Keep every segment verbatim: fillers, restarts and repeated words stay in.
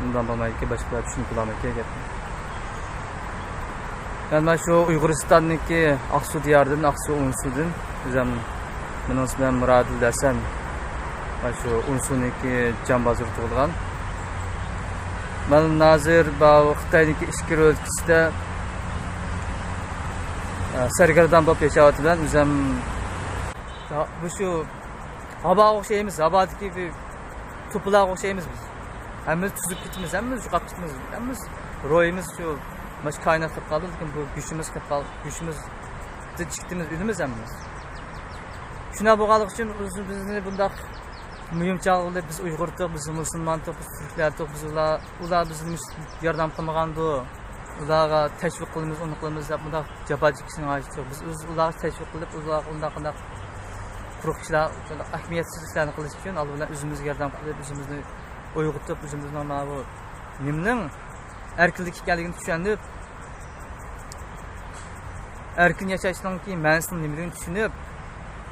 ئۇنداق بولمايدىكەن، باشقىلار چۈشىنىپ بولالمايدىكەن گەپنى. مەن مانا شۇ ئۇيغۇرىستاننىڭكى ئاقسۇ دىيارىدىن، ئاقسۇ ئونسۇدىن، ئۆزۈم مېنىڭ ئىسمىم مۇرادىل ھەسەن. مانا شۇ ئونسۇنىڭكى جام بازىرى تۇغۇلغان. مەن ھازىر باۋۇ خىتاينىڭكى ئىچكىرى ئۆلكىسىدە، ئە، سەرگەردان بولۇپ ياشاۋاتىمەن. ئۆزۈم مۇشۇ ھاۋاغا ئوخشايمىز، ھاۋادىكى بىر توپىلاغا ئوخشايمىز بىز. ھەممىمىز توزۇپ كېتىمىز، ھەممىمىز يوقاپ كېتىمىز، ھەممىمىز روھىمىز شۇ مانا شۇ كائىناتقا كېلىپ قالدى، لېكىن بۇ گۆشىمىز كېلىپ قال-، گۆشىمىزدىن چىقتىمىز، ئۆلىمىز ھەممىمىز. شۇنداق بولغانلىقى ئۈچۈن ئۆزىمىزنى بۇنداق مۇھىم چاغ قىلىپ، بىز ئۇيغۇردۇق، بىز مۇسۇلماندۇق، بىز تۈركلەردۇق، بىز ئۇلار، ئۇلار بىزگە ياردەم قىلمىغاندۇ، ئۇلارغا تەشۋىق قىلىمىز، ئۇنى قىلىمىز دەپ مۇنداق جاپا چېكىشنىڭ ھاجىتى يوق. بىز ئۆز-، ئۇلارغا تەشۋىق قىلىپ، ئۇلارغا ئۇنداق، ئۇنداق قۇرۇق ئىشلار، شۇنداق ئەھمىيەتسىز ئىشلارنى قىلىش ئۈچۈن ئالدى بىلەن ئۆزىمىزگە ياردەم قىلىپ، ئۆزىمىزنى ئويغىتىپ، ئۆزىمىزنىڭ مانا بۇ نېمىنىڭ ئەركىنلىك ئىكەنلىكىنى چۈشەندۈرۈپ، ئەركىن ياشاشنىڭكى مەنىسىنىڭ نېمىلىكىنى چۈشىنىپ،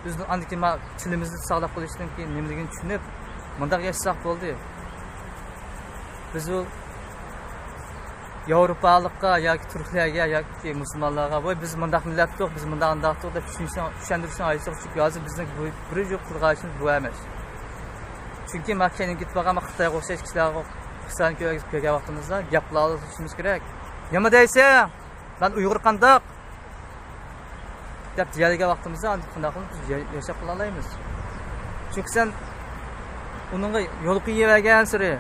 بىزنىڭ ئاندىكى ما-، تىلىمىزنى ساقلاپ قېلىشنىڭكى نېمىلىكىنى چۈشىنىپ، مۇنداق ياشىساق بولدى. بىز بۇ ياۋروپالىققا ياكى تۈركلەرگە ياكى مۇسۇلمانلارغا، ۋاي، بىز مۇنداق مىللەتتۇق، بىز مۇنداق ئانداقتۇق دەپ چۈشىنىشنىڭ، چۈشەندۈرۈشنىڭ ھاجىتى يوق. چۈنكى ھازىر بىزنىڭ بۇ بىر يوق قىلىدىغان ئىشىمىز بۇ ئەمەس. چۈنكى مانا كەينىگە كېتىپ بارغان خىتايغا ئوخشاش كىشىلەرگە خىتاينى كۆرگەن ۋاقتىمىزدا گەپ قىلالىشىمىز كېرەك. نېمە دەيسەن؟ مەن ئۇيغۇر قانداق؟ دەپ دېيەلىگەن ۋاقتىمىزدا ئاندىن قانداق قىلىپ بىز يا-، ياشاپ قالالايمىز؟ چۈنكى سەن ئۇنىڭغا يول قويۇۋەرگەنسېرى،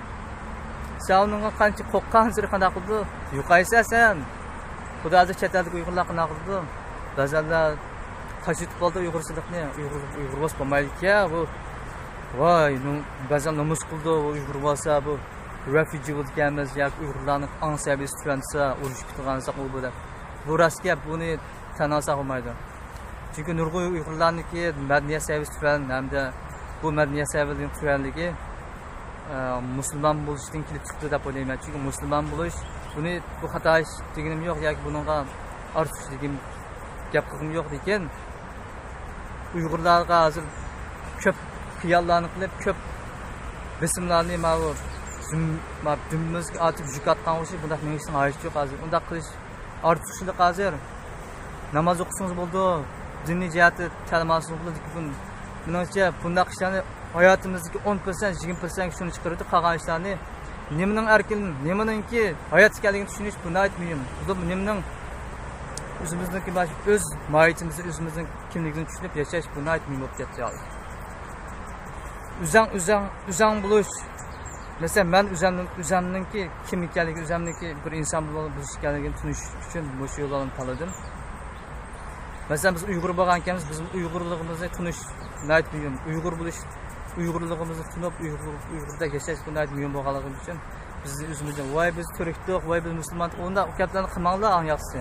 سەن ئۇنىڭغا قانچە قورققانسېرى قانداق قىلىدۇ؟ يوقايسەن سەن. خۇددى ھازىر چەت ئەلدىكى ئۇيغۇرلار قانداق قىلىدۇ؟ بەزەنلەر تاشلىتىپ قالدى ئۇيغۇرچىلىقنى. ئۇيغۇر، ئۇيغۇر بولسا بولمايدىكەن بۇ. ۋاي، نۇ-، بەزەن نومۇس قىلىدۇ، ئۇيغۇر بولسا بۇ رېفۇجى بولىدىكەنمىز ياكى ئۇيغۇرلارنىڭ ئاڭ سەۋىيەسى تۆۋەنسە ئۇرۇشۇپ كېتىدىغان ساق ئۇ بۇ دەپ. بۇ راست گەپ، بۇنى تەن ئالساق بولمايدۇ. چۈنكى نۇرغۇن ئۇيغۇرلارنىڭكى مەدەنىيەت سەۋىيەسى تۆۋەن ھەمدە بۇ مەدەنىيەت سەۋىيەسىنىڭ تۆۋەنلىكى، ئە، مۇسۇلمان بولۇشتىن كېلىپ چىقتى دەپ ئويلايمەن. چۈنكى مۇسۇلمان بولۇش، بۇنى، بۇ خاتا ئىش دېگىنىم يوق ياكى بۇنىڭغا ئارتۇقچە دېگىن گەپ قىلغۇم يوق، لېكىن ئۇيغۇرلارغا ھازىر كۆپ خىياللارنى قىلىپ، كۆپ بېسىملارنى ماۋۇ زۇم-، ماۋۇ دۈمبىمىزگە ئاتىپ يۈك ئاتقان ئوخشاش بۇنداق مېڭىشنىڭ ھاجىتى يوق ھازىر. ئۇنداق قىلىش ئارتۇقچىلىق ھازىر. ناماز ئوقۇسىڭىز بولىدۇ، دىنىي جەھەتتە تەلىم ئالسىڭىز بولىدۇ، لېكىن بۇ، مېنىڭچە، بۇنداق ئىشلارنى ھاياتىمىزدىكى ئون پىرسەنت، يىگىرمە پىرسەنتكە شۇنى چىقىرىدۇ، قالغان ئىشلارنى نېمىنىڭ ئەركىن، نېمىنىڭكى ھايات ئىكەنلىكىنى چۈشىنىش بۇ ناھايىتى مۇھىم. بۇ نېمىنىڭ ئۆزىمىزنىڭكى مانا شۇ ئۆز ماھىيىتىمىزنى، ئۆزىمىزنىڭ كىملىكىنى چۈشىنىپ ياشاش بۇ ناھايىتى مۇھىم بولۇپ كەتتى ھازىر. ئۆزەڭ، ئۆزەڭ، ئۆزەڭ بولۇش. مەسىلەن، مەن ئۆزەمنىڭ، ئۆزەمنىڭكى كىم ئىكەنلىكى، ئۆزەمنىڭكى بىر ئىنسان بولۇش ئىكەنلىكىنى تونۇش ئۈچۈن مۇشۇ يوللارنى تاللىدىم. مەسىلەن، بىز ئۇيغۇر بولغان ئىكەنمىز، بىزنىڭ ئۇيغۇرلۇقىمىزنى تونۇش ناھايىتى مۇھىم. ئۇيغۇر بولۇش، ئۇيغۇرلۇقىمىزنى تونۇپ، ئۇيغۇر، ئۇيغۇردەك ياشاش بۇ ناھايىتى مۇھىم بولغانلىقى ئۈچۈن بىز ئۆزىمىزنى، ۋاي، بىز تۈركتۇق، ۋاي، بىز مۇسۇلماندۇق، ئۇنداق گەپلەرنى قىلماڭلار، ئەڭ ياخشىسى.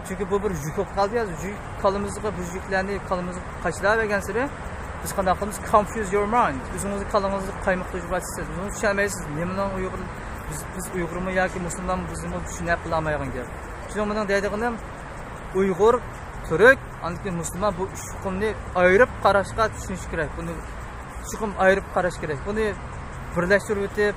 چۈنكى بۇ بىر يۈك بولۇپ قالدى ھازىر. يۈك، كاللىمىزغا بۇ يۈكلەرنى كاللىمىزغا قاچىلاۋەرگەنسېرى، بىز قانداق قىلىمىز؟ Confuse your mind. ئۆزىڭىزنى كاللىڭىزنى قايمۇقلىتىۋاتىسىز. ئۆزىڭىز چۈشەنمەيسىز. نېمىنىڭ ئۇيغۇر، بىز، بىز ئۇيغۇرمۇ ياكى مۇسۇلمانمۇ، بىزمۇ چۈشىنىپ بولالمايدىغان گەپ. شۇنىڭ مېنىڭ دەيدىغىنىم، ئۇيغۇر، تۈرك، ئاندىن كېيىن مۇسۇلمان، بۇ ئۈچ ئۇقۇمنى ئايرىپ قاراشقا تۇتۇنۇش كېرەك. بۇنى ئۈچ ئۇقۇم ئايرىپ قاراش كېرەك. بۇنى بىرلەشتۈرۈۋېتىپ،